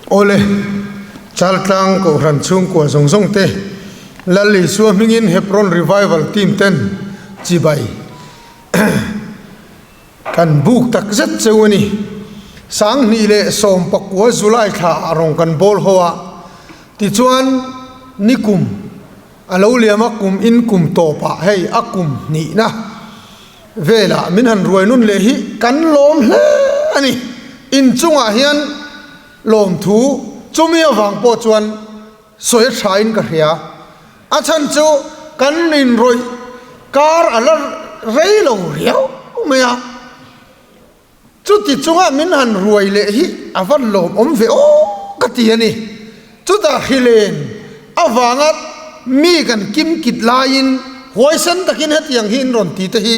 Awle, Chaltlang Kohhran chhungkua zawng zawng te, Lal Isua hmingin Hebron Revival Team ten chibai kan buk tak zet cheu a ni. 2019 July thla ah rawn kan bawl ho a, tichuan nikum a lo liam a kum in kum tawpah hei a kum hnihna velah min han ruai nun leh hi kan lawm hle a ni. Inchungah hian lawmthu chumi avang pawh chuan sawi a thain ka hria. A chhan chu kan inrawih kar a la rei lo riau mai a. Chuti chunga min han ruai leh hi a va lawmawm ve aw ka ti a ni. Chutah hrilen avanga mi kan kim kit laiin huaisen takin hetiang hi in rawn ti te hi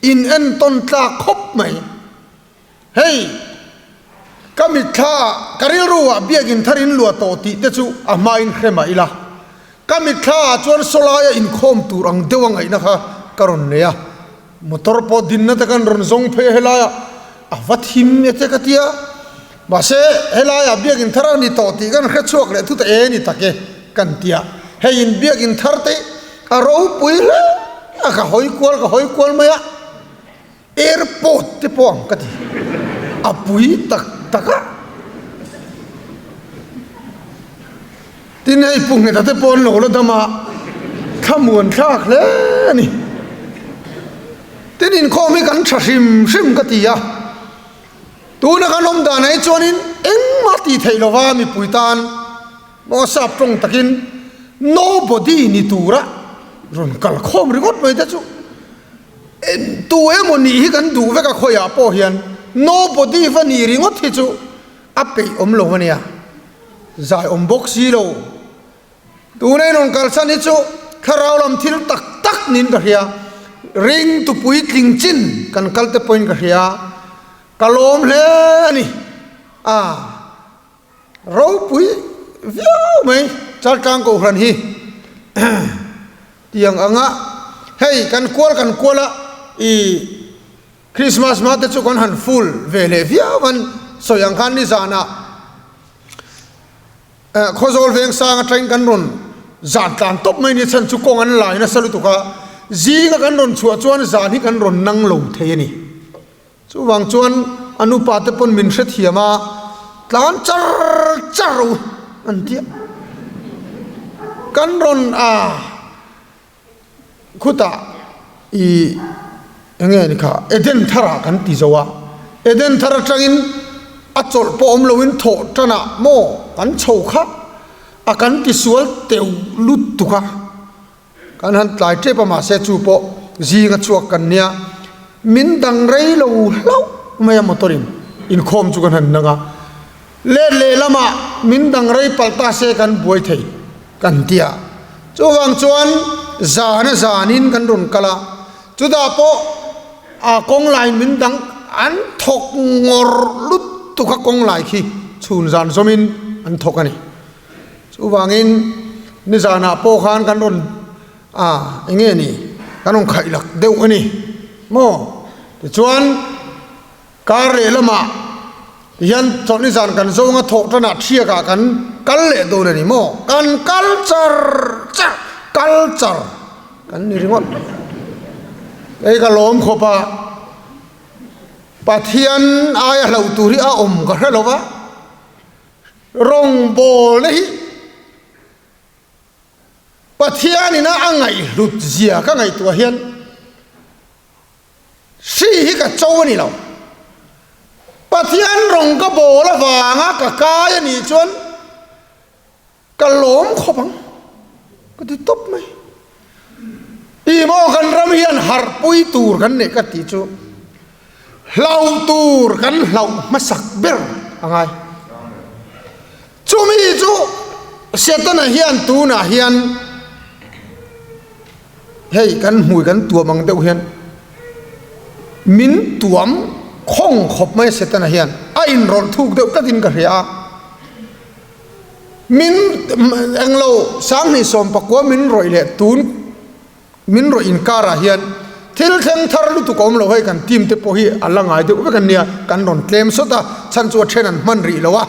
in entawn tlak khawp mai. Hei, ka mitthla ah ka rilru ah biakinn thar in luah tawh tih te chu a hmain hre mah ila, ka mitthla ah chuan sawlaia inkhawm tur ang deuh a ngaihna kha ka rawn nei a. Motor pawh dinna te kan rawn zawng phei a helaiah a va thim e te ka tia. Mahse helaiah biakinn thar a ni tawh tih kan hre chhuak leh thut e ni tak e kan tia. Hei in biakinn thar te a ropui hle a ka hawi kual ka hawi kual mai a. Airport te pawh ang ka ti. A pui tak tak a. Tin hei Pu Ngheta te pawh an lo la dam a, thlamuan thlak hle a ni. Tin inkhawm hi kan tha hrim hrim ka ti a, tuna kan awm dan ah hi chuanin engmah tih theih lova mipui tan maw sap tawng takin nobody ni tura rawn kal khawm ringawt mai te chu tu emaw nih hi kan duh vek a khawiah pawh hian nobody va nih ringawt hi chu a peih awm lo a nia. Zai awm bawk si lo. Tuna in rawn kalsan hi chu thlarau lam thil tak tak niin ka hria. Ring tupui tling chin kan kal te pawhin ka hria. Ka lawm hle a ni. A ropui viau mai Chaltlang Kohhran hi. Tiang anga hei kan kual kan kual a i Christmas hma te chu kan han full ve leh viau an sawi ang khan nizanah Khawzawl veng sang atangin kan rawn zan tlan tawp mai ni chhan chu kawng an lai nasa lutuk a, zinga kan rawn chhuah chuan zan hi kan rawn nang lo thei a ni. Chuvang chuan a nupa te pawn min hrethiam a, tlan char char u an tia. Kan rawn a. Khutah i enge ni kha Eden tharah kan ti zo a, Eden thar atangin a chawlh pawh awm loin thawh tanah maw kan chho kha a kan ti sual teu lut tuk a, kan han tlai tep a mahse chu pawh zinga chhuak kan nia min dang rei lo hlauh mai a motor in inkhawm chu kan han nang a, let lehlamah min dang rei palh ta se kan buai thei. Kan ti a, chuvang chuan zana zanin kan rawn kal a, chutah pawh a kawng lai min dang an thawk ngawr lutuk a kawng lai khi chhun zan zawmin an thawk a ni. Chuvangin nizanah pawh khan kan rawn a eng nge ni kan rawn khaih lak deuh a ni maw? Tichuan. Kar leh lamah hian chawlhni zan kan zawnga thawh tanah thiakah kan kal leh dawn a ni maw? Kan kal char char, kal char kan ni ringawt. Kei ka lawm khawp a, Pathian aia hlauh tur hi a awm ka hre lo va, rawngbawlna hi Pathianin a ngaihhlut zia ka ngaihtuah hian, Hri hi ka cho a ni lo. Pathian rawng ka bawl avanga ka kai a nih chuan ka lawm khawp ang ka ti tawp mai. I maw kan ram hian harhpui tur kan neih ka tih chu hlauh tur kan hlauh hmasak ber a ngai. Chumi chu Setana hian tunah hian hei kan hmui kan tuam ang deuh hian min tuam khawng khawp mai Setana hian a inrawlh thuk deuh tlatin ka hria a. Min englo 2019 min rawih leh tun Min rawih inkarah hian thil thleng thar lutuk a awm lo hei kan team te pawh hi a la ngai deuh vek an nia, kan rawn tlem sawt a, chhan chu a then an hman rih lo a.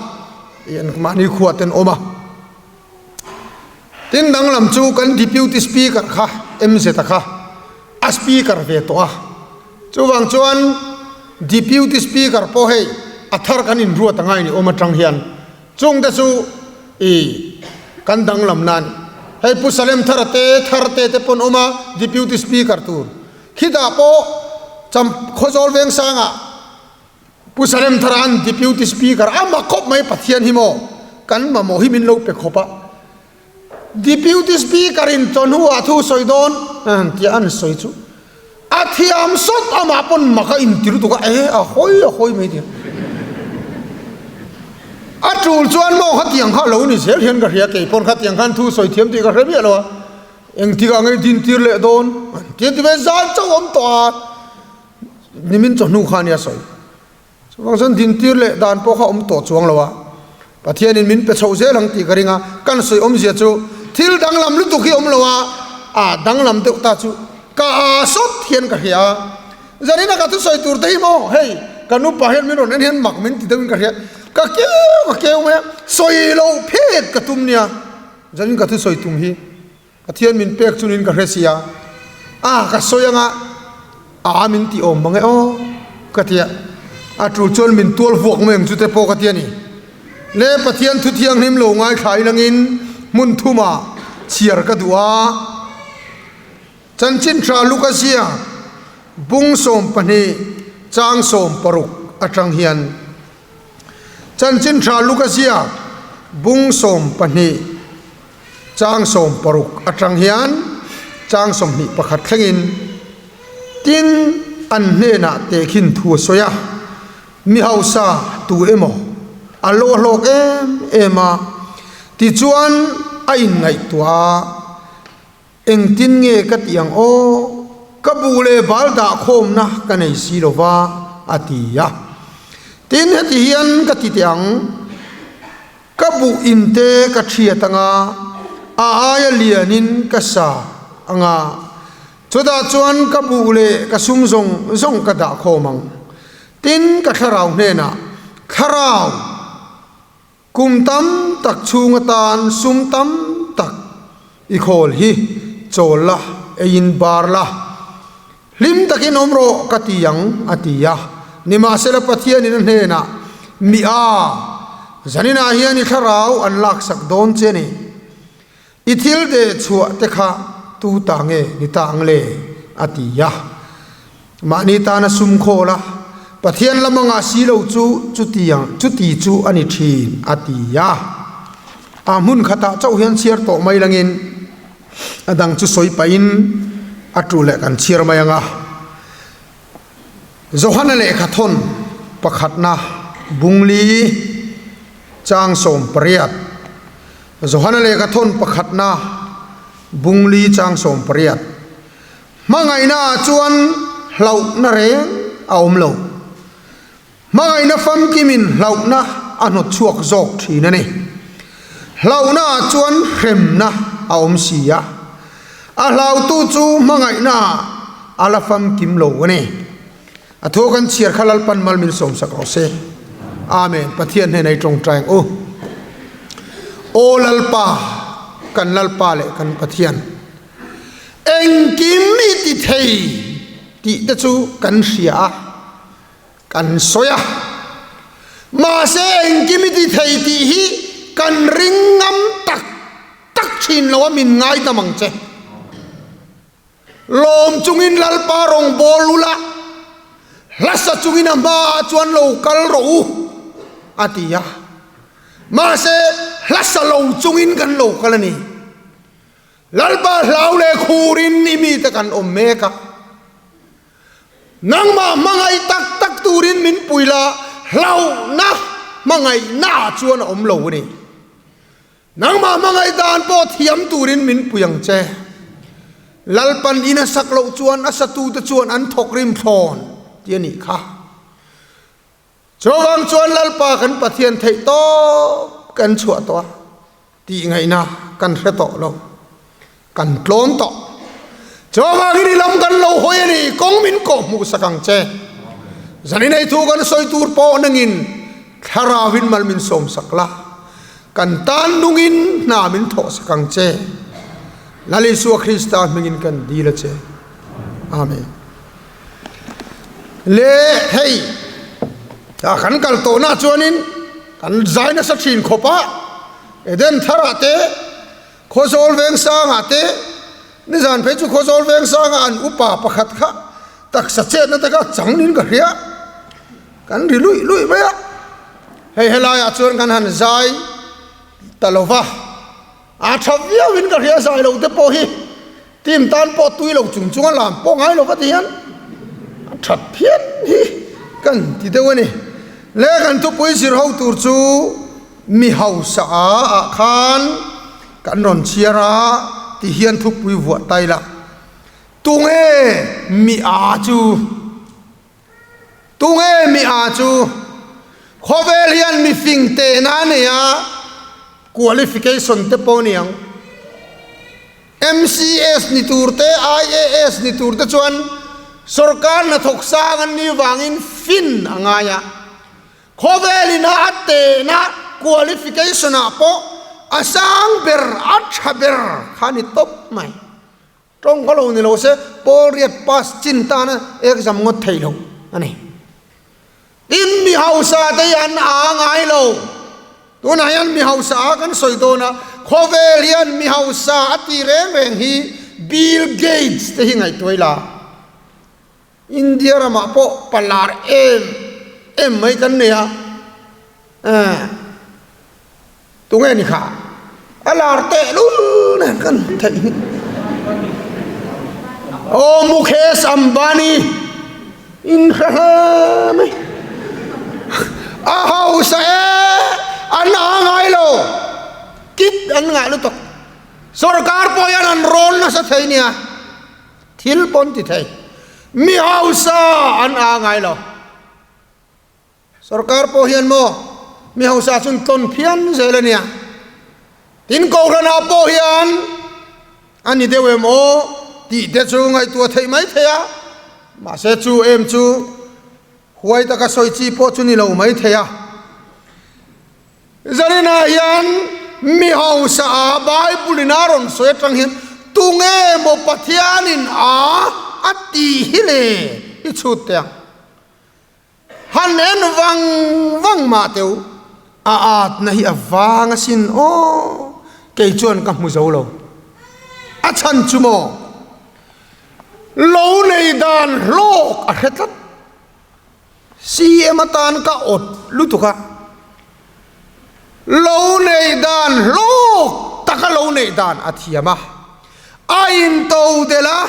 I an mahni khua ten awm a. Tin danglam chu kan Deputy Speaker kha MZ a kha a Speaker ve tawh a. Chuvang chuan Deputy Speaker pawh hei a thar kan inruat a ngai ni awm atang hian chungte chu i kan danglam nan hei Pu Salem Thara te thar te te pawn awm a Deputy Speaker tur khitah pawh cham Khawzawl Vengsangah Pu Salem Thara an Deputy Speaker a mak khawp mai Pathian hi maw kan mamawh hi min lo pe khawp a Deputy Speaker in chawhnu ah thu sawi dawn tia an sawi chu a thiam sawt amah pawn mak a inti lutuk a e a hawi a hawi mai tia a tul chuan maw khatiang kha lo ni zel hian ka hria kei pawn khatiang khan thu sawi thiam tih ka hre miah lo a engtikah ngei dintir leh dawn tia ti ve zan chauh awm tawh a. Nimin chawhnu kha nia sawi. Chuvang chuan dintir leh dan pawh kha awm tawh chuang lo a, Pathianin min pe chhoh zel ang tih ka ring a, kan sawi awmzia chu thil danglam lutuk hi awm lo a, a danglam deuh ta chu ka a sawt hian ka hria a. Zanina ka thusawi tur te hi maw hei ka nupa hian min rawn en hian mak min ti deuhin ka hria, ka keu ka keu mai a, sawi loh phet ka tum nia zanin ka thusawi tum hi. Pathian min pek chunin ka hre sia, a ka sawi anga a min tih awm mang e aw ka ti a, a tul chuan min tual vuak mai ang chute pawh ka ti a ni. Le Pathian thu thianghlim lo ngaithla ilangin hmun thuma chhiar ka duh a, Chanchin Tha Luka zia bung 12 chang 60 atang hian Chanchin Tha Luka zia bung 12 Chang 60 atang hian chang 21 thlengin tin an hnenah tehkhin thu a sawi a, mi hausa tu emaw a lo hlawk em em a, tichuan a inngaihtuah a, engtin nge ka tih ang aw, ka buh leh bal dah khawmna ka nei si lo va a ti a. Tin heti hian ka ti teh ang. Ka buh in te ka thiat anga, a aia lianin ka sa anga, chutah chuan ka buh leh ka sum zawng zawng ka dah khawm ang. Tin, ka thlarau hnenah, Thlarau, kum tam tak chhung atan sum tam tak i khawl hi chawl la, eiin bar la. Hlim takin awm rawh ka ti ang, a ti a. Nimahsela Pathianin a hnenah, Mi a, zaninah hian i thlarau an laksak dawn che ni. I thil deh chhuah te kha tu ta nge ni ta ang le? a ti a. Mahni tana sum khawl a, Pathian lam anga si lo chu chutiang chuti chu a ni thin, a ti a. A hmun khatah chauh hian chhiar tawh mai langin, A dang chu sawi pahin a tu leh kan chhiar mai ang a. Johana lehkha thawn pakhatna bungli chang 80. Johana lehkha thawn pakhatna bungli chang 80. Hmangaihna ah chuan hlauhna reng a awm lo. Hmangaihna famkimin hlauhna a hnawt chhuak zawk thin a ni. Hlauhna ah chuan hremna a awm si a, a hlautu chu hmangaihna ah a la famkim lo a ni. A thu kan chhiar kha Lalpan mal min sawmsak rawh se. Amen. Pathian hnenah i tawngtai ang u. Aw Lalpa, kan Lalpa leh kan Pathian, engkim i ti thei tih te chu kan hria a. Kan sawi a, mahse engkim i ti thei tih hi kan ring ngam tak tak thin lo a, min ngaidam ang che. Lawm chungin Lalpa rawn bawl ula, hlasa chungin a hmaah chuan lo kal rawh u, a ti a. Mahse hlasa lo chungin kan lo kal a ni. Lalpa hlau leh khurin i mite kan awm mek a. Nangmah hmangaih tak tak turin min pui la, hlauhna hmangaihna ah chuan a awm lo a ni. Nangmah hmangaih dan pawh thiam turin min pui ang che. Lalpan in a sak loh chuan a satute chuan an thawk rim thlawn ti a nih kha. Chuvang chuan Lalpa kan Pathian theih tawp kan chhuah tawh a, tih ngaihna kan hre tawh lo, kan tlawm tawh. Chuvangin i lam kan lo hawi a ni, kawng min kawh hmuh sak ang che. Zanin ei thu kan sawi tur pawh nangin Thlarauin mal min sawm sak la. Kan tan nungin hna min thawh sak ang che. Lal Isua Krista hmingin kan dil a che. Amen. Le hei a kan kal tawhna chuanin kan zai nasa thin khawp a, Eden tharah te, Khawzawl Vengsangah te, nizan phei chu Khawzawl Vengsanga an upa pakhat kha taksa chetna te kha changin ka hria, kan ri luih luih mai a, hei helaiah chuan kan han zai ta lo va, a tha viauin ka hria zai lo te pawh hi team tan pawh tui lo chung chung a lam pawh ngai lo va ti hian a that phian hi kan ti deuh a ni. Le kan thupui zir ho tur chu mi hausa ah khan kan rawn chhiar a ti hian thupui vuah tai la tunge mi a chu Tunge mi a chu? Khawvel hian mi fing tehna a nei a, qualification te pawh a ni ang. MCS ni tur te, IAS ni tur te chuan sorkar hnathawk sang an nih vangin fin a ngai a. Khawvelin a a tehna qualification ah pawh a sang ber, a tha ber kha a ni tawp mai. Tawng kha lo ni lo se pawl riat pass chin tana exam ngawt thei lo a ni. Tin mi hausa te hi an a ngai lo. Tunah hian mi hausa a kan sawi dawn a, khawvel hian mi hausa a ti reng reng hi Bill Gates te hi ngaihtuah ila. India ramah pawh palar em em mai kan nei a, eh tunge ni kha a lar tehlul nen kan theih hi. Aw Mukesh Ambani in hre hle mai a hausa e an a ngai lo kit an ngah lutuk sorkar pawh hian an rawn nasa thei nia. Thil pawn ti thei. Mi hausa an aa ngai lo. Sorkar pawh hian maw mi hausa chun tlawn phian zel a nia. Tin Kohhranah pawh hian a ni deuh em aw tih te chu ngaihtuah theih mai thei a. Mahse chu em chu huai taka sawi chi pawh chu ni lo mai thei a. Zarinah hian mi hausa a Bible in a rawn sawi atang hian tunge maw Pathianin a a tih hi le i chhut teh ang. Han en vang vang mah teh u, a atna hi a vang asin aw, kei chuan ka hmu zo lo. A chhan chu maw lo nei dan hlawk a hre tlat. CM atan ka awt lutuk a, lo neih dan hlawk taka lo neih dan a thiam a, a into delh a,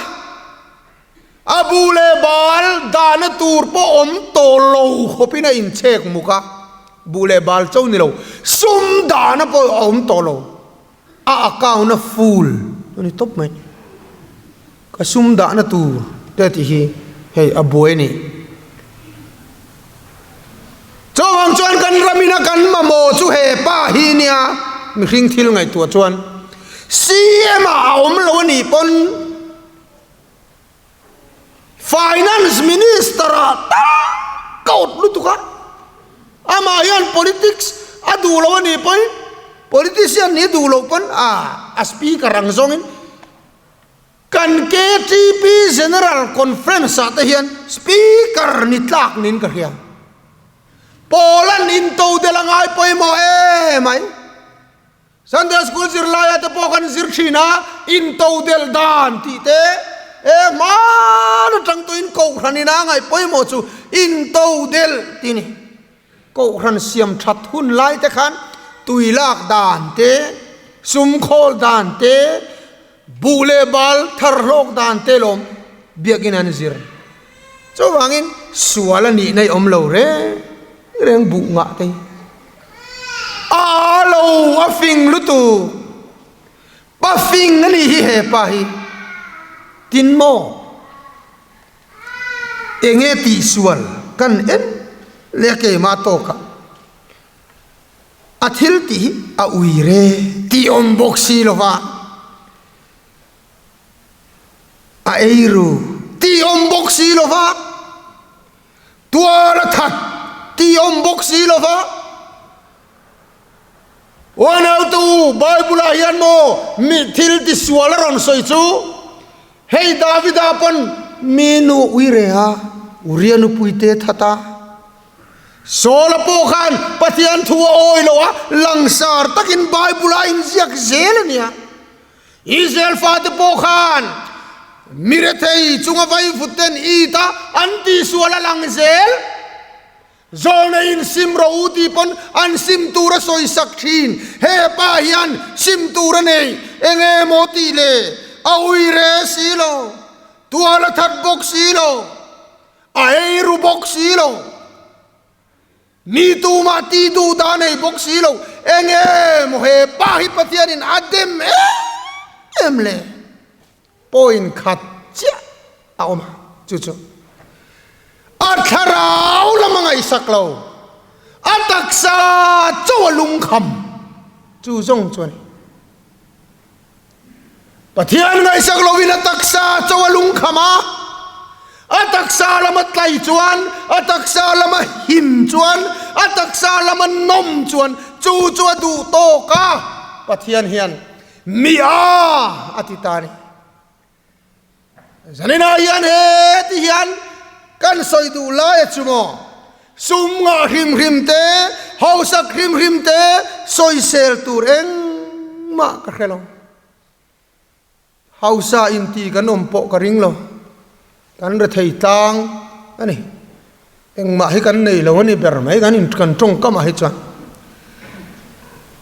a bu leh bal dahna tur pawh awm tawh lo khawpin a inchhek muk a, bu leh bal cho ni lo, sum dahna pawh a awm tawh lo, a account a full a ni tawp mai. Ka sum dahna tur te tih hi hei a buai a ni. Chuvang chuan kan ramina kan mamawh chu he pa hi nia mihring thil ngaihtuah chuan CM ah a awm lo a nih pawn Finance Minister ah tal ka awt lutuk a, amah hian politics a duh lo a nih pawn politician nih a duh loh pawn a speaker ang zawngin Kan KTP General Conference ah te hian Speaker ni tlak niin ka hria. Pawl an intodelh a ngai pawimawh emai. Sunday School zirlai ah te pawh kan zir thin a, intodelh dan tih te e hman atang tawhin kohhran in a ngaih pawimawh chu intodelh tih a ni. Kohhran siam that hun lai te khan tui lak dan te, sum khawl dan te, buh leh bal thar hlawk dan te lawm biakin an zir. Chuvangin sual a nihna i awm lo reng reng buh ngah te hi. A a lo a fing lutuk. Pa fing a nih hi he pa hi. Tin maw? Enge tihsual kan en leh a keimah tawkah a thil tih hi a ui re tih awm bawk si lova a ei ru tih awm bawk si lova tual a that tih awm bawk si lova. Uanautu, Bible-ah hian maw mi thil tisual a rawn sawi chu? Hei Davida pawn mi nu ui re a, Uria nupui te that a. Saula pawh khan Pathian thu a awi lo a, langsar takin Bible-ah a inziak zel a nia. Israel fate pawh khan mi rethei chunga vaivut ten it a, an tihsual a lang zel. Zawlneiin sim rawh u tih pawn an sim tur a sawisak thin. He pa hian sim tur a nei eng emaw tih le a ui re si lo, tual a that bawk si lo, a ei ru bawk si lo, mi tumah tih duh dah nei bawk si lo, eng emaw he pa hi Pathianin a dem em em le? Point khat chiah a awm a, chu chu a thlarau lam a ngaihsak lo, a taksa chaw a lungkham chu zawng chu a ni. Pathian ngaihsak lovin a taksa chaw a lungkham a, a taksa lam a tlai chuan, a taksa lam a him chuan, a taksa lam a nawm chuan chu chu a duh tawk a, Pathian hian Mi a a ti ta a ni. Zaninah hian heti hian kan sawi duh lai a chu maw? Sum ngah hrim hrim te, hausak hrim hrim te sawisel tur engmah ka hre lo. Hausa inti kan awm pawh ka ring lo. Kan rethei tlang a ni. Engmah hi kan nei lo a ni ber mai kan in kan tawngkam ah hi chuan.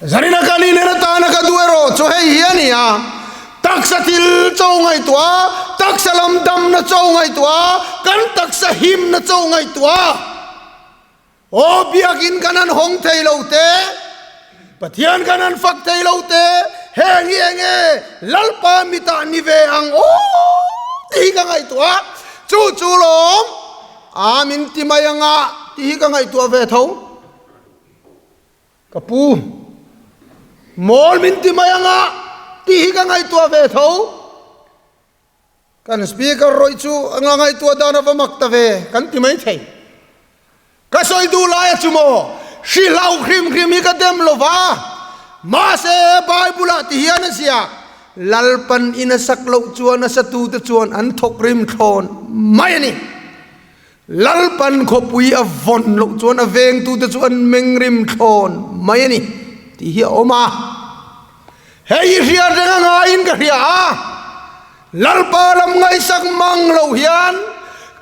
Zarina kan inen atana ka duh erawh chu hei hi a ni a, taksa thil cho ngaihtuah a, taksa lam damna cho ngaihtuah a, kan taksa himna cho ngaihtuah a. Aw biakin kan han hawng thei lo te, Pathian kan han fak thei lo te, heng hi eng nge Lalpa mitah ni ve ang aw tih hi ka ngaihtuah a, chu chu lawm a min ti mai anga tih hi ka ngaihtuah ve tho. Ka pu, mawl min ti mai anga tih hi ka ngaihtuah ve tho. Kan speaker rawih chu a ngaihtuah dan a va mak ta ve kan ti mai thei. Ka sawi duh lai a chu maw? Hri hlau hrim hrim hi ka dem lo va, mahse Bible ah ti hian a ziak, Lalpan in a sak loh chuan a satute chuan an thawk rim thlawn mai a ni. Lalpan khawpui a vawn loh chuan a vengtute chu an meng rim thlawn mai a ni tih hi a awm a. Hei hi hriat reng a ngaiin ka hria a, Lalpa lam ngaihsak mang lo hian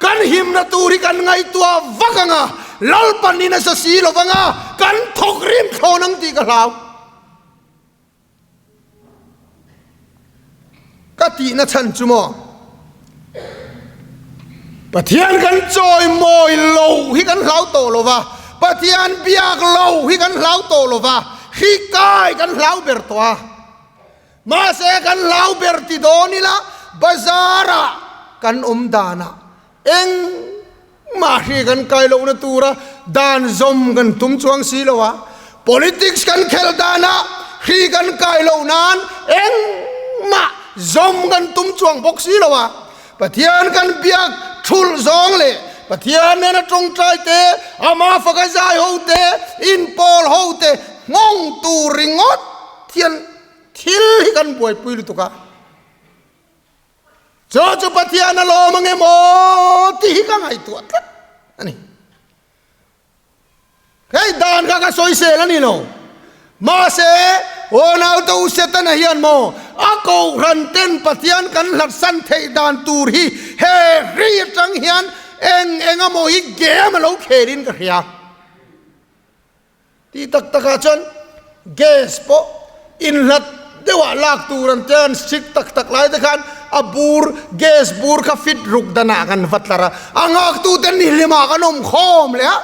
kan himna tur hi kan ngaihtuah vak ang a, Lalpan in a sa si lo vang a, kan thawk rim thlawn ang tih ka hlau. Ka tihna chhan chu maw? Pathian kan chawimawi lo hi kan hlau tawh lo va, Pathian biak lo hi kan hlau tawh lo va, hri kai kan hlau ber tawh a. Mahse kan hlau ber ti dawn ila bazar-ah kan awm danah Engmah hri kan kai lohna tura dan zawm kan tum chuang si lo a, politics kan khelh danah hri kan kai loh nan engmah zawm kan tum chuang bawk si lo a, Pathian kan biak thulh zawng leh Pathian nena tawngtai te, ama faka zai ho te, inpawl ho te nghawng tur ringawt hian thil hi kan buaipui lutuk a. Chu chu Pathian a lawm ang em aw tih hi ka ngaihtuah tlat a ni. Hei dan kha ka sawisel a ni lo. Mahse, aw naute u Setana hian maw a kohhran ten Pathian kan hlatsan theih dan tur hi he hri atang hian eng eng emaw hi game a lo khelin ka hria. Tih tak takah chuan gas pawh inhlat deuhah lak tur an tia an strict tak tak lai te khan a bur gas bur kha fit ruk danah kan va tlar a, a nghaktute nihlimah kan awm khawm leh a,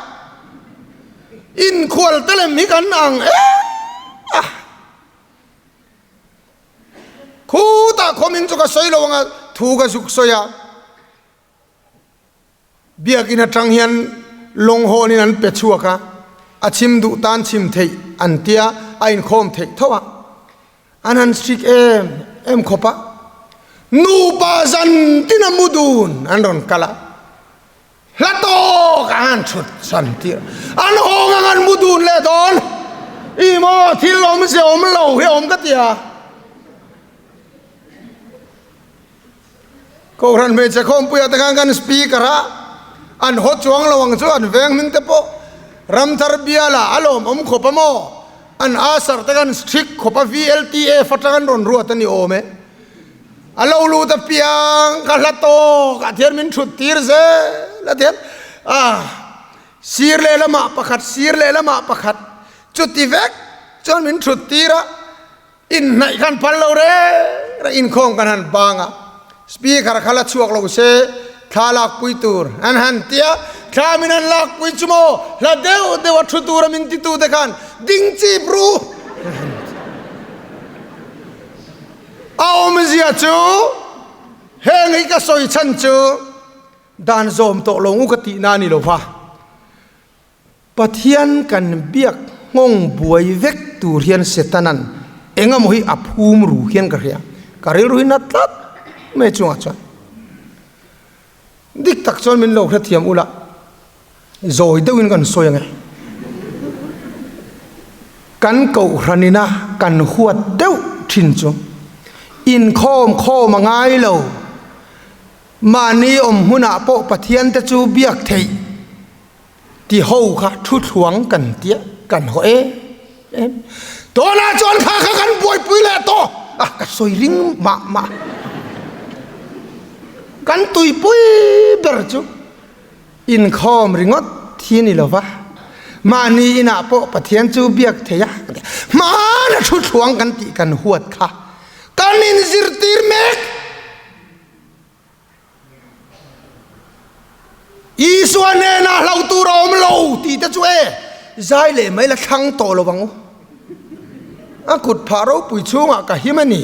inkhual te lem hi kan ang em a. Khutah khawmin chu ka sawi lo ang a, thu ka zuk sawi a. Biakinn atang hian lawng hawnin an pe chhuak a, a chhim duh tan chhim theih an tia a inkhawm theih tho a, an han strict em em khawp a, nupa zan tin a mu dun an rawn kal a, hla tawk ah an thut san tir, an hawng ang an mu dun leh dawn. I maw thil awmzia awm lo hi a awm ka ti a. Kohhran hmeichhe khawmpuia te khan kan speaker a, an haw chuang lo ang chu an veng hming te pawh Ramthar biala a lawm awm khawp a maw? An asar te khan strict khawp a VLTF atang an rawn ruat a ni awm e. A lo lut apiang ka hla tawk ah thian min thut tir zel a tian a sir lehlamah pakhat sir lehlamah pakhat chuti vek chuan min thut tir a. Inhnaih khan phal lo reng reng inkhawm kan han bang a, speaker kha la chhuak lo se thla lakpui tur an han ti a, thla min han lakpui chu maw hla deuh deuh a thu tura min titu te khan ding chip ru an han ti. A awmzia chu heng hi ka sawi chhan chu dan zawm tawh lo ngu ka tihna a ni lo va. Pathian kan biak nghawng buai vek tur hian Setanan engemaw hi a phum ru hian ka hria. Ka rilru hi na tlat mai chungah chuan dik tak chuan min lo hrethiam ula zawi deuhin kan sawi ange. Kan kohhranina kan huat deuh thin chu inkhawm khawm a ngai lo. Mahni awm hmunah pawh Pathian te chu biak theih. Ti ho kha thu thluang kan tia kan haw em em. Tunah chuan kha kha kan buaipui leh tawh a, ka sawi ring mah mah. Kan tuipui ber chu inkhawm ringawt thi a ni lo va, mahni inah pawh Pathian chu biak thei a, hmana thu thluang kan tih kan huat kha kan inzirtir mek. Isua hnenah hlauh tur a awm lo tih te chu e zai leh mai la thlang tawh lo ang u. A kut phah ropui chhungah ka him a ni.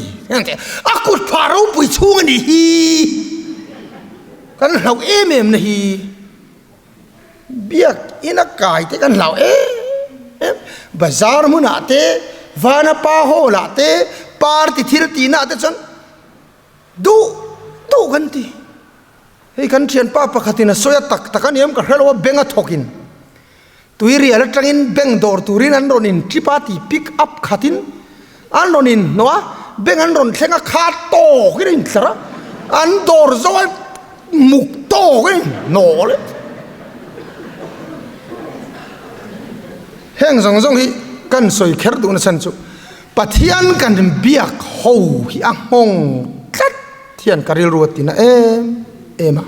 A kut phah ropui chhung a nih hi. Kan hlauh em em na hi. Biak ina kai te kan hlauh em em. Bazar hmunah te, Vanapa hall ah te, party thil tihna ah te chuan Duh duh kan ti. Hei kan thianpa pakhatin a sawi a tak tak a ni em ka hre lo a bank a thawkin tuirial atangin bank dawr turin an rawn in trip a ti pick up khatin an rawn in hnawh a bank an rawn thleng a kha tawkin a intlar a an dawr zo a muk tawkin a inhnawh leh heng zawng zawng hi kan sawi kher duhna chhan chu Pathian kan biak ho hi a nghawng tlat hian ka rilru a tina em em a,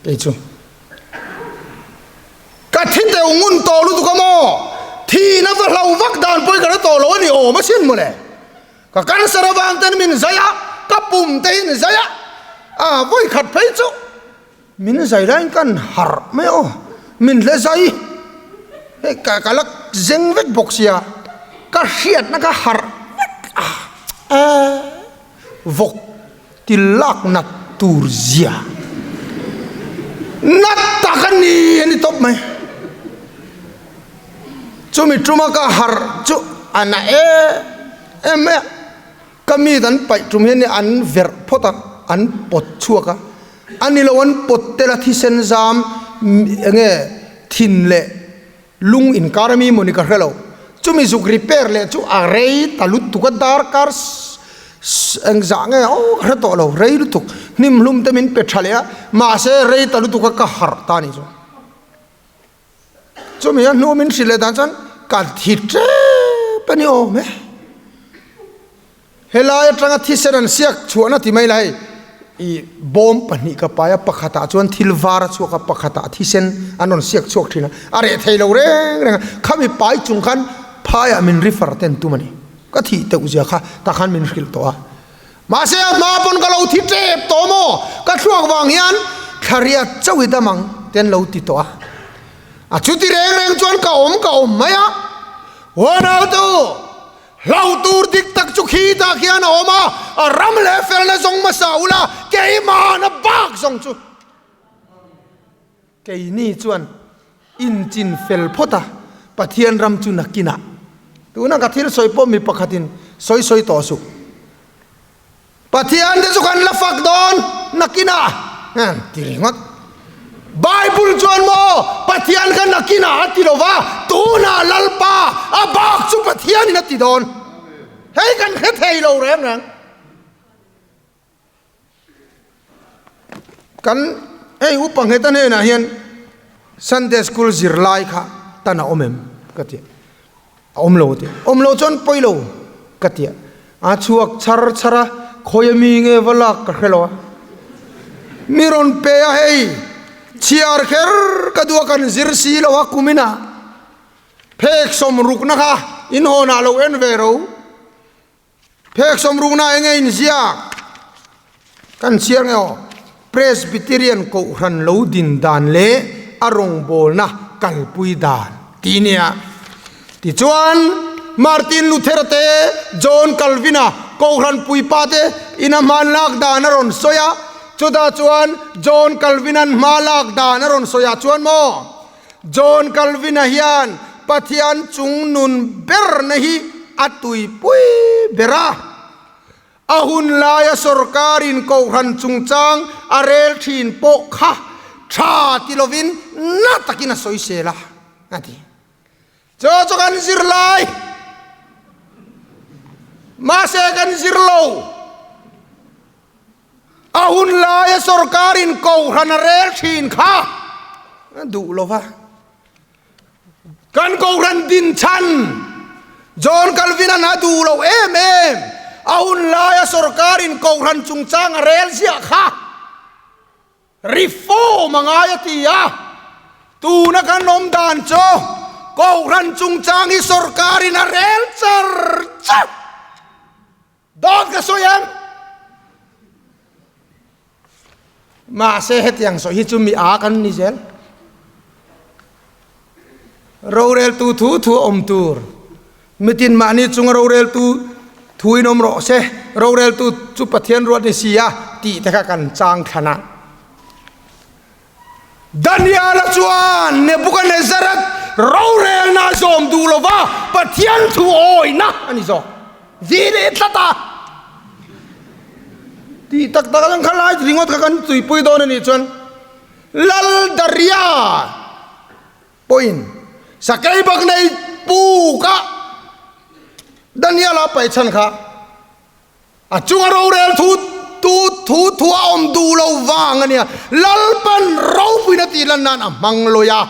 kei chu ka thi deuh ngun tawh lutuk a maw, thihna va hlo vak dan pawh hi ka hre tawh lo a ni awm asin mawle, ka cancer avang ten min zai a, ka pum te in zai a, a vawi khat phei chu. Min zai laiin kan harh mai aw, min hle zai hei ka ka la zeng vek bawk sia, ka hriatna ka harh vek a, eh vawk til lak nat tur zia nat tak a ni a ni tawp mai, chumi tuma ka harh chu a na em em mai a. Ka mit an paih tum hian an verh phawt a, an pawt chhuak a, a ni lo an pawt tel a thisen zam eng nge thin leh lung inkar ami maw ni ka hre lo, chumi zuk repair leh chu a rei ta lutuk a, darkar eng zah nge aw ka hre tawh lo, rei lutuk hnim hlum te min pe tha leh a, mahse rei ta lutuk a ka harh ta a nih chu. Chumi a hnu min hrilh leh dan chuan ka thi tep a ni awm e. Helai atanga thisen an siak chhuahna ti mai la hei i bawm pahnih ka pai a, pakhatah chuan thil var a chhuak a, pakhatah thisen an rawn siak chhuak thin a, a reh thei lo reng reng a, khami pai chung khan phaiah min refer ten tum a ni. Ka thih teuh zia kha tah khan min hrilh tawh a. Mahse a hma pawn ka lo thi tep tawh maw? Ka thluak vang hian thlariat chauh i dam ang te an lo ti tawh a. A chuti reng reng chuan ka awm ka awm mai a. Huanautu, hlau tur dik tak chu khi tah khian a awm a, a ram leh felna zawng hmasa ula keimahna bak zawng chu. Keini chuan inchin fel phawt a, Pathian ram chu nakinah. Tuna ka thil sawi pawh mi pakhatin sawi sawi tawh suh. Pathian te chu kan la fak dawn nakinah ti ringawt. Bible chuan maw Pathian. Pathian kha nakinah a ti lo va, tunah Lalpa a bak chu Pathianin a ti dawn. Hei kan hre thei lo reng reng. Kan hei upa ngheta hnenah hian Sunday school zirlai kha tan a awm em ka ti a, a awm lo a ti a, awm lo chuan pawi lo ka ti a, a chhuak chhar chhar a, khawi ami nge va lak ka hre lo a, mi rawn pe a hei chhiar kher ka duh a kan zir si lo a kuminah phek sawmrukna kha inhawnah lo en ve ro. Phek sawmrukna eng nge inziak? Kan chhiar nge aw? Presbyterian Kohhran lo din dan leh a rawngbawlna kalpui dan tih nia. Tichuan, Martin Luther-a te, John Calvin-a Kohhran puipa te ina hmanlak dan a rawn sawi a, chutah chuan John Calvin-a'n hma lak dan a rawn sawi ah chuan maw? John Calvin-a hian Pathian chung nun berna hi a tuipui ber a. A hun laia sorkarin kohhran chungchang a rel thin pawh kha tha ti lovin na takin a sawisel a, a ti. Chu chu kan zir lai, mahse kan zir lo. A hun laia sorkarin kohhran a rel thin kha a duh lo va. Kan kohhran din chhan John Calvin-a'n a duh lo em em. A hun laia sorkarin kohhran chungchang a rel ziah kha reform a ngai a ti a. Tuna kan awm dan chu kohhran chungchang hi sorkarin a rel char char. Dawt ka sawi ang. Mahse hetiang sawi hi chu mi a kan ni zel. Roreltu thu thu a awm tur. Mitin mahni chunga roreltu thu in awm rawh se. Roreltu chu Pathian ruat ni si a tih te kha kan chang thlan a. Daniela chuan Nebuchadnezzar-a rorelna a zawm duh lo va, Pathian thu awihna a ni zawk. Vi leh tlat a! Tih tak tak ang kha lai ringawt kha kan tuipui dawn a nih chuan Lal Daria pawhin sakei bak nei puk a Daniela paih chhan kha A chunga rorel thu tu thu thu a awm duh lo vang a nia. Lalpan ropuina tih lan nan a hmang lawi a.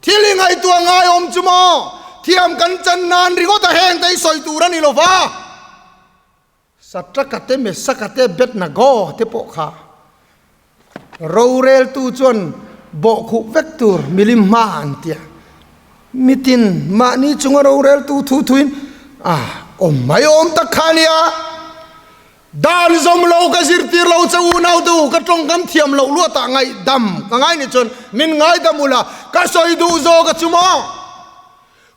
Thil i ngaihtuah ngai awm chu maw? Thiam kan chan nan ringawt a heng te i sawi tur a ni lo va. Satraka te Mesaka te Abednego te pawh kha Roreltu chuan bawhkhuh vek tur milim hma an ti a, mitin mahni chunga roreltu thu thuin a awm mai awm tak kha a nia. Dan zawm lo ka zirtir lo che unau tu ka tawngkam thiam loh luatah ngaihdam ka ngai nih chuan min ngaidam ula ka sawi duh zawk a chu maw?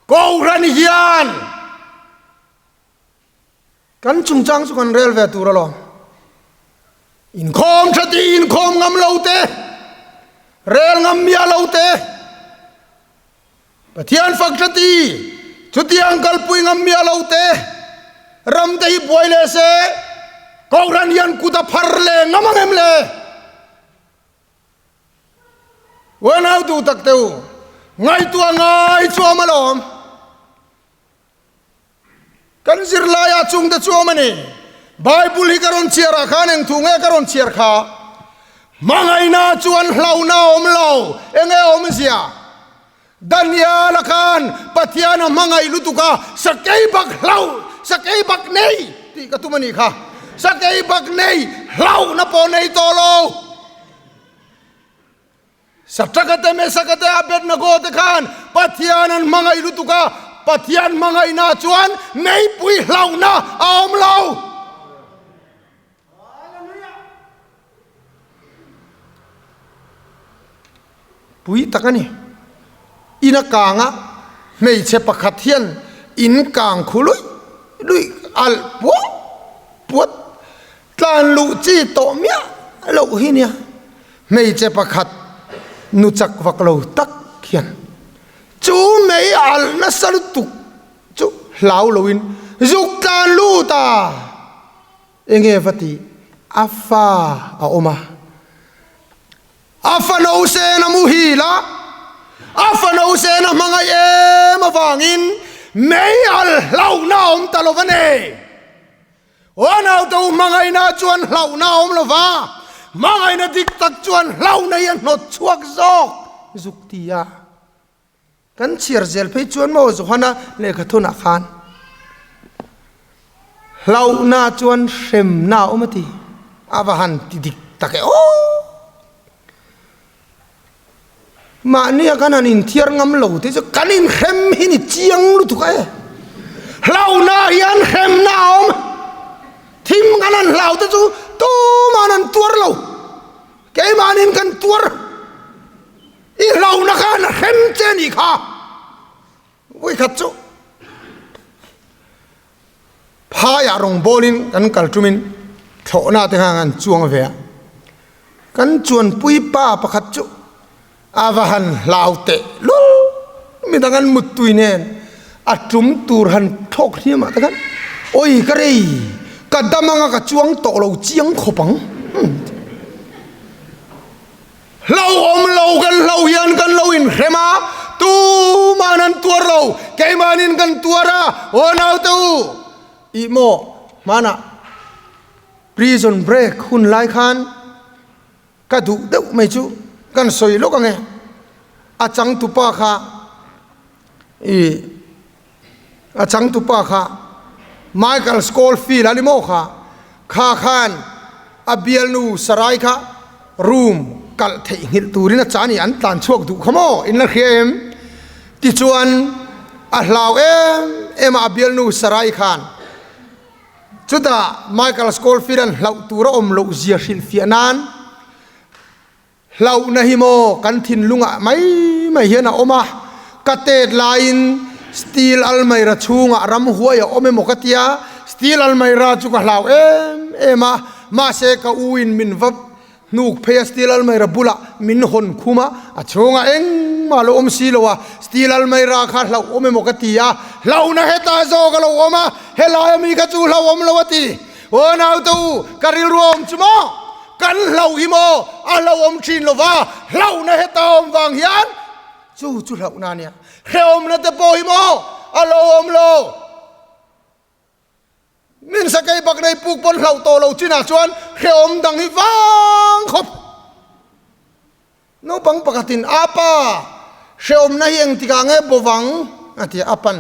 Kohhran hian Kan chungchang chu kan rel ve tur alawm. Inkhawm tha ti inkhawm ngam lo te, rel ngam miah lo te, Pathian fak tha ti chutiang kalpui ngam miah lo te, ram te hi buai leh se, Kohhran hian kut a phar leh ngam ang em le? Uanau duh tak te u, ngaihtuah ngai chuam alawm. Kan zirlaiah chungte chu awm a ni. Bible hi ka rawn chhiar ah khan eng thu nge ka rawn chhiar kha? Hmangaihna chuan hlauhna a awm lo. Enge a awmzia? Daniel-a khan Pathian a hmangaih lutuk a, sakei bak hlau, sakei bak nei tih ka tum a nih kha. Sakei bak nei hlauhna pawh nei tawh lo. Satraka te Mesaka te Abednego te khan Pathian an hmangaih lutuk a, Pathian hmangaihna chuan meipui hlauhna a awm lo. Pui tak a ni. In a kang a, hmeichhe pakhat hian in kang khu luih luih alh puat puat Tlan luh chi tawh miah loh hi nia, hmeichhe pakhat nu chak vak lo tak hian chu mei alh nasa lutuk chu hlau loin zuk tlan lut a, enge va tih a fa a awm a, a fa no sen a muhil a. A fano sena hmangaih em avangin mei al hlauhna a awm ta lo va ni. Aw naute u hmangaihna chuan hlauhna a awm lo va, hmangaihna dik tak chuan hlauhna hi a hnawt chhuak zawk zuk ti a. Kan chhiar zel phei chuan maw Johana lehkha thunah khan hlauhna chuan hremna a awm a ti. A va han ti dik tak e aw! Mahnia kan han inthiar ngam lo te chu kan inhrem hi ni chiang lutuk a e. Hlauhna hian hremna a awm. Thim kan han hlau te chu tuman an tuar lo. Keimahnin kan tuar. I hlauhna khan a hrem che a nih kha. Vawikhat chu phaiah rawngbawlin kan kal tumin thlawhna te khan an chuang ve a. Kan chuanpui pa pakhat chu a va han hlau teh lul midang an muttui nen a tum tur han thlawk hliam ah te khan awi ka rei ka dam anga ka chuang tawh lo chiang khawp ang. Hlauhawm lo kan hlo hian kan lo inhrem a, tuman an tuar lo, keimanin kan tuar a, aw naute u, ih maw hmanah prison break hun lai khan ka duh deuh mai chu kan sawi lawk ang e, a changtupa kha ih a changtupa kha Michael Scofield a ni maw kha kha khan a bialnu Sarai kha room kalh theihnghilh turin a chah a ni an tlan chhuak duh kha maw in la hria em tichuan a hlau em em a a bialnu Sarai khan chutah Michael Scofield an hlauh tur a awm loh zia hrilhfiah nan Hlauhna hi maw kan thinlungah mai mai hian a awm a, ka tet laiin steel almaira chhungah ramhuai a awm emaw ka tia, steel almaira chu ka hlau em em a, mahse ka u in min va hnuk phei a steel almaira bulah min hawn khum a, a chhungah engmah lo awm si lo a, steel almaira kha hlauh awm emaw ka ti a, hlauhna hetah zawk a lo awm a, helai ami kha chu hlauhawm lo a ti. Aw naute u, ka rilru a awm chu maw? Kan hlauh hi maw? A hlauhawm thin lo va, hlauhna heta a awm vang hian chu chu hlauhna a nia. Hrehawmna te pawh hi maw? A hlauhawm lo. Min sakei bak nei puk pawn hlauh tawh lo chinah chuan hrehawm dang hi vang khawp. Naupang pakhatin, A pa, hrehawmna hi engtikah nge bawvang? a ti a, a pan,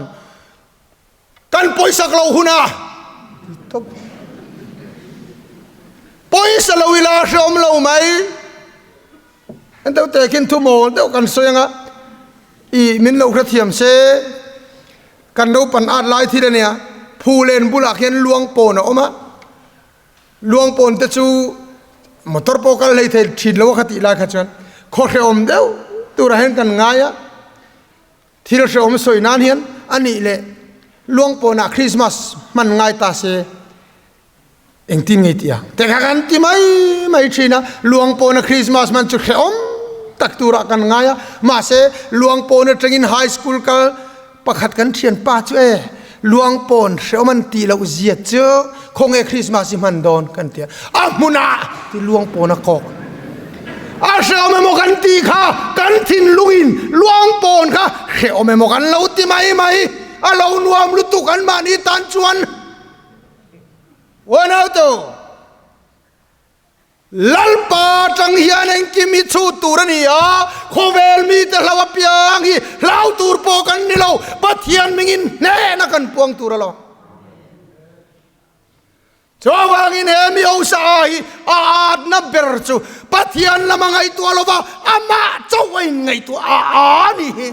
Kan pawisak lo hun a ti tawp. Pawisa lo ila hrehawm lo mai. En deuh te khin thu mawl deuh kan sawi anga, i min lo hrethiam se, kan naupan at lai thil ania, Phulen bulah khian luang pawn a awm a, Luang pawn te chu motor pawh kal hlei thei thin lo a kha tih lai kha chuan khaw hrehawm deuh turah hian kan ngai a, thil hrehawm sawi nan hian a nih leh luang pawnah Christmas hman ngai ta se engtin ngei tih ang te kha kan ti mai mai thin a, luang pawna Christmas hman chu hrehawm tak turah kan ngai a, mahse luang pawn atangin high school kal Pakhat kan thianpa chu e, Luangpawn hreawm an tih loh zia chu khawnge Christmas hi hman dawn kan ti a, a hmunah ti Luangpawn a kawk. A hreawm emaw kan tih kha kan thinlungin Luangpawn kha hreawm emaw kan lo ti mai mai, a lo nuam lutuk anmahni tan chuan. Uanautu. Lalpa atang hian engkim hi chhut tur a ni a, khawvel mite hlau apiang hi hlau tur pawh kan ni lo, Pathian mingin hnehna kan puang tur a lo. Chuvangin he mi Hosa hi a atna ber chu Pathian lama ngaihtuah lova amah chauh a inngaihtuah a a ni hi.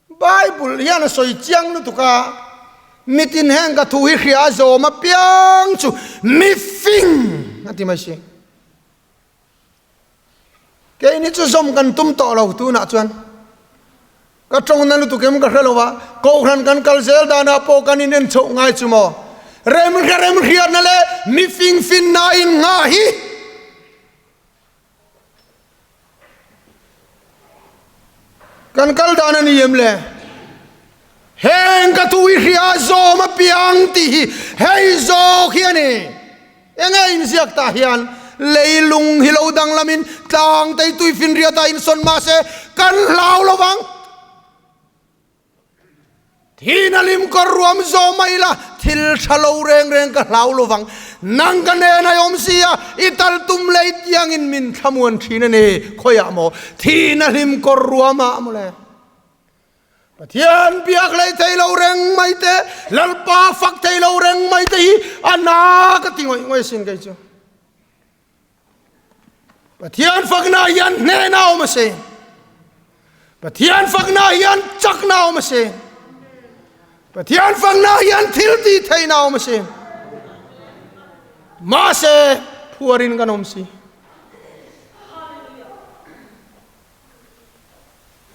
Bible hian a sawi chiang lutuk a, mitin heng ka thu hi hria a zawm apiang chu mi fing a ti mai si. Keini chu zawm kan tum tawh lo tunah chuan ka tawng na lutuk em ka hre lo a, kohhran kan kal zel danah pawh kan inen chhoh ngai chu maw. Remhre remhriatna leh mi fing finna in nghah hi. Kan kal dan a ni em le? Heng ka thu i hria zawm apiang tih hi hei zawk hi a ni. Enge inziak tah hian leilung hi lo danglamin Tlang te hi tuifinriatah insawn mah se kan hlau lo vang. Thina lim kawr ruam zawh mai la, thil tha lo reng reng ka hlau lo vang. Nang ka nen a awm si a, i tal tum lei tiangin min thlamuan thin a ni. Khawiah maw thina hlim kawr ruamah maw le? Pathian biak lei thei lo reng mai te, Lalpa fak thei lo reng mai te hi a na ka ti ngawih ngawih asin kei chu. Pathian fakna hian hnehna awm a si. Pathian fakna hian chakna awm a si. Pathian fakna hian thil ti theihna awm a si. Mahse phuarin kan awm si.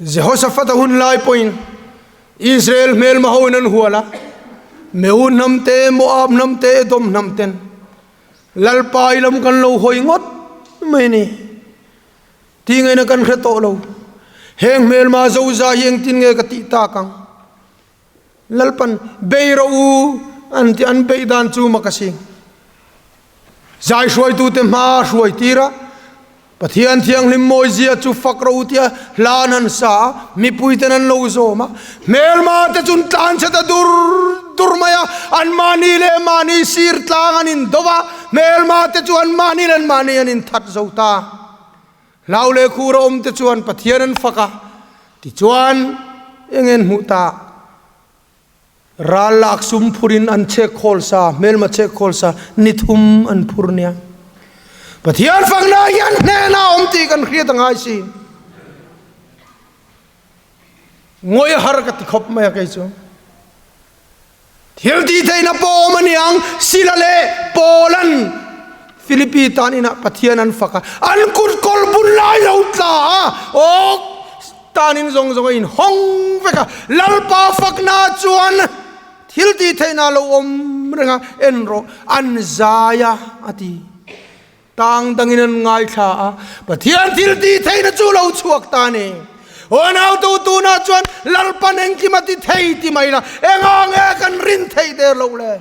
Jehoshaphat-a hun lai pawhin Israel hmelma hoin an hual a, Meu hnam te, Moab hnam te, Edom hnam ten Lalpa i lam kan lo hawi ngawt mai a ni. Tih ngaihna kan hre tawh lo. Heng hmelma zoza hi engtin nge ka tih tak ang? Lalpan bei rawh u an ti an beih dan chu mak a si. Zai hruaitute hma hruai tir a, Pathian thianghlim mawizia chu fak rawh u tia hla an han sa a, mipuiten an lo zawm a, hmelma te chun tlan chhe ta dur dur mai a, anmahni leh mahni sir tlang an in do va, hmelma te chu anmahni leh anmahni an inthat zo ta. Hlau leh khur a awm te chuan Pathian an fak a, tichuan eng en hmuh ta? Ral lak sum phurin an chhek khawl sa, hmelma chhek khawl sa ni thum an phur nia. Pathian fakna hian hnena awm tih kan hriat a ngai si. Ngawi har ka ti khawp mai a kei chu. Thil tih theihna pawh awm a niang, Sila leh Paulan Philippi tan inah Pathian an fak a, an kut kawl bun lai lo tla a, aw tanin zawng zawng a inhawng vek a, Lalpa fakna chuan thil tih theihna a lo awm reng a, en rawh, an zai a, a ti. Tang dangin an ngaithla a, Pathian thil tih theihna chu lo chhuak ta a ni. Aw nautu tunah chuan Lalpan engkim a ti thei ti mai la, enga nge kan rin theih der loh le?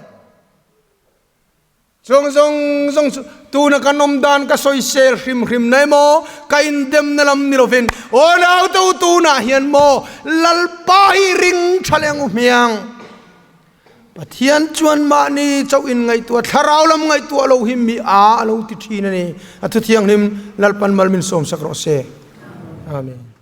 Chuang zawng zawng chu tuna kan awm dan ka sawisel hrim hrim na emaw, ka indemna lam ni lovin, aw nautu tunah hian maw Lalpa hi ring tha leh ang u hmiang. Pathian chuan mahni chauh in ngaihtuah, thlarau lam ngaihtuah lo hi mi a a lo ti thin a ni. A thu thianghlim Lalpan mal min sawmsak rawh se. Amen.